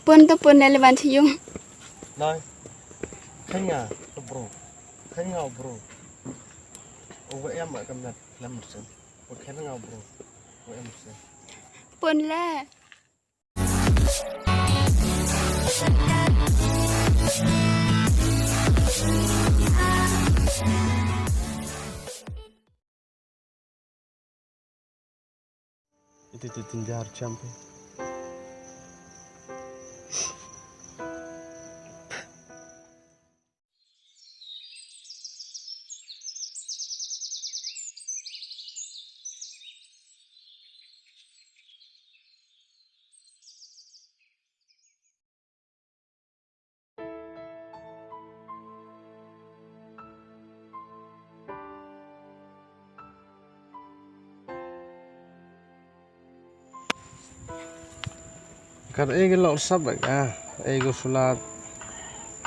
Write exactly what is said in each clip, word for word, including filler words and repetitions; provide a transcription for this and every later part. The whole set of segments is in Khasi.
Pun to pun, nele ban chi yung. Noi. Kanya to bro. Kanya bro. Over em ma kam nat lam sen. Over kanya bro. Over em sen. Pun le. Iti ti tinjar champe. Kat e ki lok sap bek ah, e ko sula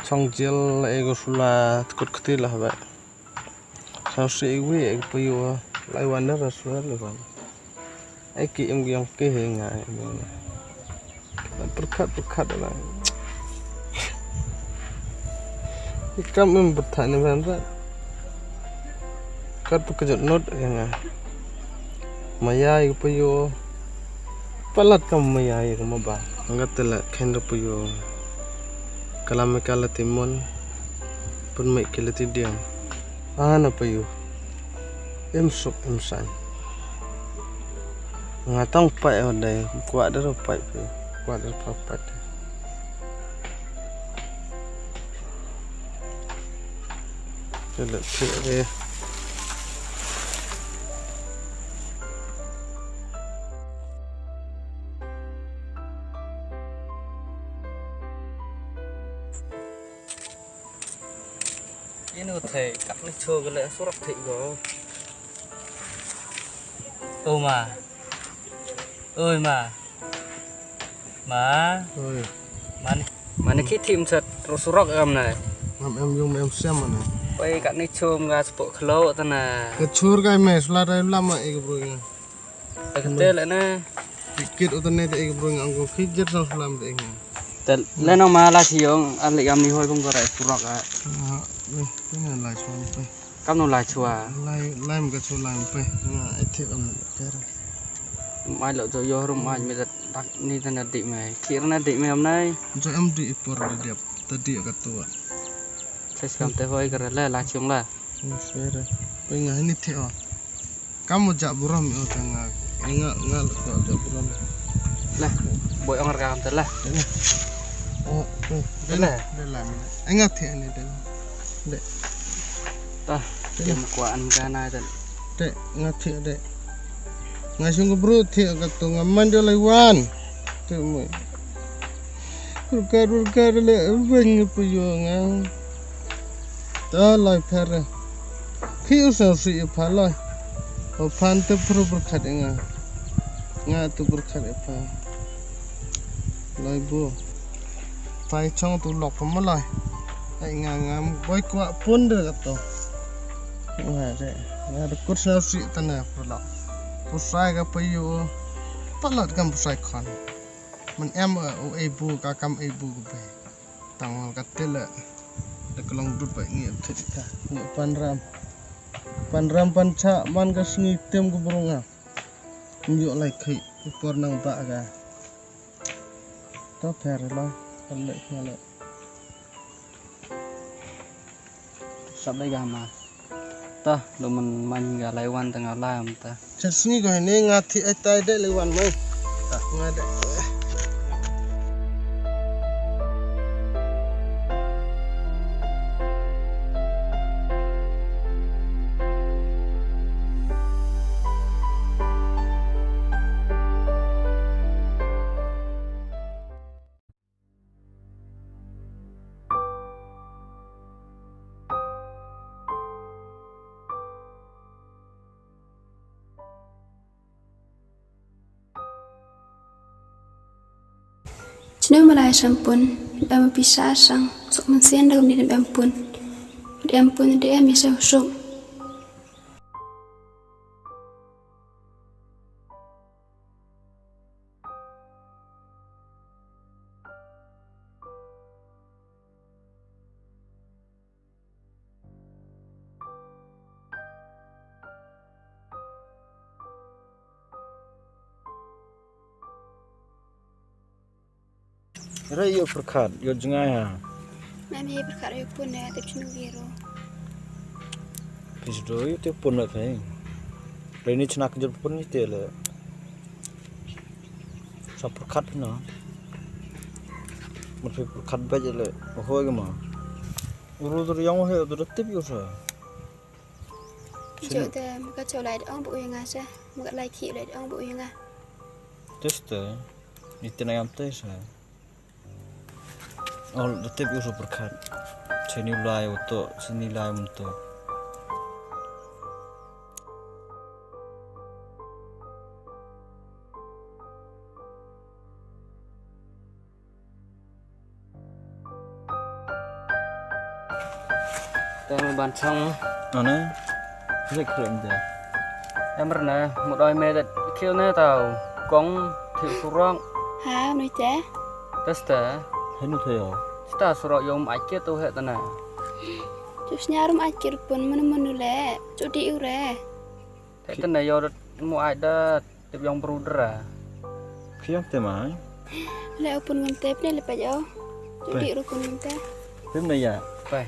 chong jil, e ko sula tkut kti lah bek. Sa si e wi e ko payu lai wan da sula le wan. E ki em ki ong ki he nga em. Pyrkhat pyrkhat la. Ikam em byrthat ne ban ba. Kat tu kejut not ya nga. Maya yu payu. Palat kam maya yu ma ba. Nga tela khen da payu. Kalam me kala timon. Pun me kila ti diam. Ana payu. Em suk em san. Nga tang pai o dai. Kuat dara pai pe. Kuat dara pai pai. Tela ti re. Ino thei kat ni cho gale surok thei go. O ma. Oi ma. Ma. Oi. Mani. Mani ki thim sat ro surok am na. Ngam em yung em sem mana. Pai kat ni cho nga sepo khlo tana. Ke chur kai me sula rai lama ek bro nga. Ka tel na. Tikit uta ne te ek bro nga angko khijat sang sulam te nga. Tel le no ma la thiong an le gam ni hoi bung ko rai surok a. Ah, ni ni lai suam pe. Kam no lai chua. Lai lai ka chu lai pe. Nga e thik am ter. Mai lo jo yo rum mai me dak ni ta na dik me. Khir na dik me am nai. Jo em dik i por de diap. Ta dik ka tua. Ses kam te hoi ka re le la chiong la. Sere. Pe nga ni the o. Kam mo ja burom o ta nga. Nga nga lo ko ja burom. La. Boi ong rekam te la. O. De la. De la. Nga the ni de. De. Ta. Tem kwa an ka na de. Te nga the de. Nga sung ko bro the ka to nga man de lai wan. Te mo. Rukar rukar le wen ni pu yo nga. Ta lai pher. Khi u sa si pha lai. O phan te phru pyrkhat nga. Nga tu pyrkhat pha. Lai bu. Pai chong tu lok pha ma lai. Ai nga nga boi kwa pun de ka to. Nga de. Nga de kut sa si ta na pyrlok. Pusai ka payu. Palat kam pusai khon. Man em o ei bu ka kam ei bu ka be. Tang wal ka tele. Da ka long dut ba ngi thit ka. Ngi pan ram. Pan ram pan cha man ka sngi tem ka burunga. Ngi yo lai khai. Por nang ba ga. To pher lo. Kan le khna le. Sap dai ga ma. Ta lo man man ga lai wan ta nga lai am ta. Chet sngi ko ne nga thi ai tai de lai wan mai. Ta nga de. Chno malai sampun, em pisa sang, sok mensian dalam di em pun. Di em pun, di em bisa usuk. Re ïoh pyrkhat, ïoh jngai ha. Mem hi pyrkhat ïoh pun ne, tip chnu giro. Pis do ïoh tip pun la thei. Re ni chna kjut pun ni te le. Sa pyrkhat phi na. Mut phi pyrkhat ba je le. Oho ge ma. Uru dur yang he dur tip ïoh sa. Jok te, maka chau lai ong bu ïoh nga sa. Maka lai ki lai ong bu ïoh nga. Tes te. Ni te na yam te sa. Ol da tip ïoh pyrkhat. Sini lai uto, sini lai uto. Tang ban chang. Ane. Lik ring de. Em rna, mut oi me dat khil ne tau. Kong thil surok. Ha, mnu te. Testa. Henu te yo. Sta surok yom ai ke tu he tana. Chus nyarum ai kir pun menu menu le. Chudi ure. Te tana yo dat mu ai dat. Tip yong bru dra. Phiang te mai. Le opun ngam te pne le pa yo. Chudi ru pun ngam te. Pim na ya. Pai.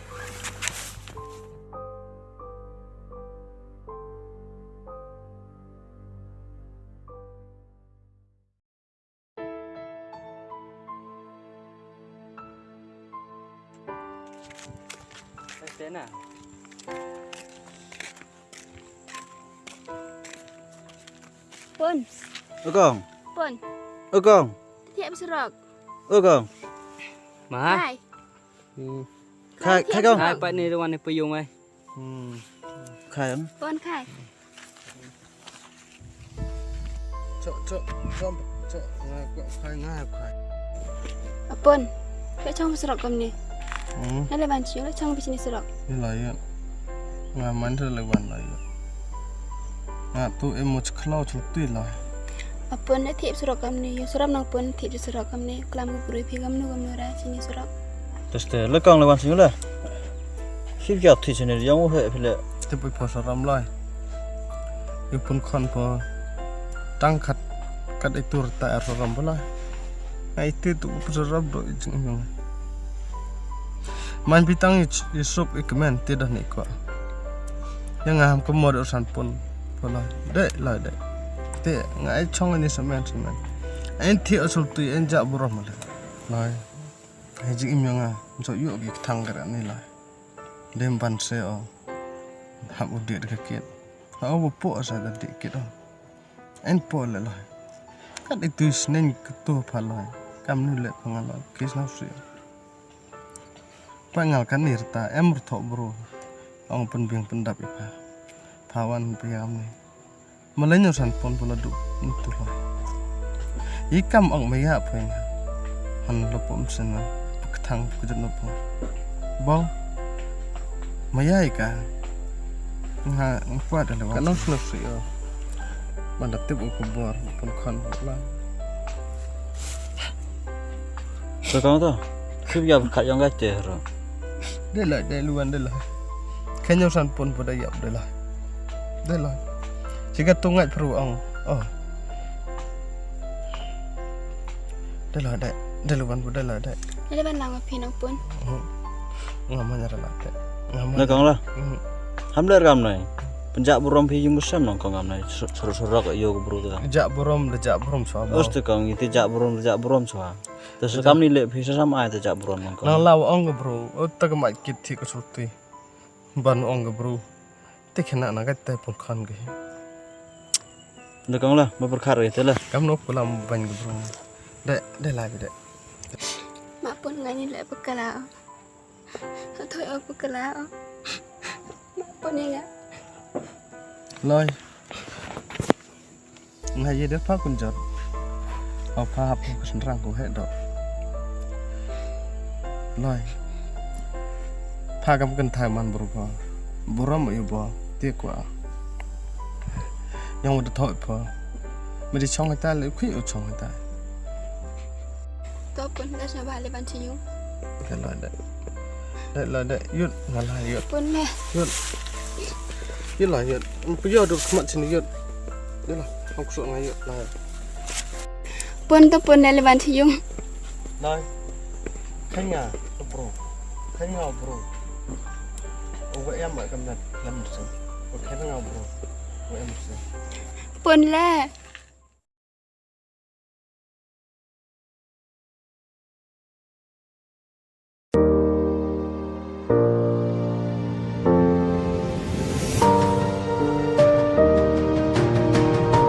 Tena. Pun. Ơ kong. Pun. Ơ kong. Thiah bsrok. Ơ kong. Ma. Khai. Hmm. Khai, khai kong. Khai pat ni wan ni payung ai. Hmm. Khai ang. Pun khai. Chok, chok, chok, chok, ngai ko khai, ngai khai. Apun, ka chong bsrok kam ni. Hmm. Na le ban chi, le chong bsini srok. Ni la ya. Nga man le wan la ya. Nga tu em mo chklo chul tu la. Apun ne thip surok kam ni, yo surok nang pun thip surok kam ni, klam ku puri phi kam nu kam nu ra sini surok. Teste le kong le wan sini le. Sip ya thi sini yang u he phi le. Te pui pho saram lai. Yu pun khon pho. Tang khat kat itu rta er saram pho lai. Ai ti tu pho saram do i jing yang. Man pi tang i ch-, i sup i kmen ti dah ni ko. Yang ngam ke mod urusan pun pho lai. Dek lai dek. Te ngai chong ni semen semen. En ti asul tu en jak burom lai. Lai. Ai jing im yang a. Jok yuk ki thang gerak ni lai. Dem ban se o. Hap u dik ka kit. Ha o bu po sa da dik kit o. En po le lai. Kat itu sneng ketu pha lai. Kam nu le pha ngal lai. Kis na si. Pa ngal kan ni rta em rthok bro. Ong pynbiang pyndap i pha. Pha wan phi am ni. Malai nyo san pon pon la du ntu la. I kam ong maya poi nga. Han lo pom sen na. Pkthang pkjut no pon. Bong. Maya i ka. Nga ngkwa da lewa. Kanong snu si o. Manda tip u kubor pon khon la. Ka kong to. Sip ya ka yong ka te ro. De la, de luan de la. Kanyang san pon pada yap de la. De la. Siga tungat peru ang. Oh. De la de. De luan pada la de. Ada ban lang pin pun. Ngam nyara la de. Ngam. Na kong la. Ham le ram nai. Penjak burom phi yung besam nong kong ngam nai. Surok surok yo ke bru ta. Jak burom de jak burom swa. Os te kong iti jak burom de jak burom swa. Te sakam ni le phi sa sam ai te jak bro nang ko. Nang law ong ka bro, o ta ka mat kit thi ka suti. Ban ong ka bro. Te khana na ka te pun khan ke. De kong la, ma pyrkhat re te la. Kam nok pulam ban ka bro. De, de la de. Ma pun ngai ni le pekala. Thoi o pekala. Ma pun ni nga. Loi. Nga ye de pha kun jot. Au pha hap ku sendrang ku he do. Loi. Pha kam kan thai man bru pha. Burom yu bo. Ti kwa. Yang wad thoi pha. Me di chong ta le khui u chong ta. To pun da sa ba le ban chi yu. Ka la da. Da la da yut nga la yut. Pun me. Yut. Yut la yut. Pu yo du khmat sini yut. Yut la. Ang kusuk nga yut la. Pun to pun da le ban chi yu. La. Kynga, bro. Kynga, bro. Uba em ba kam nat lam se. Kynga, bro. Uba em se. Pun le.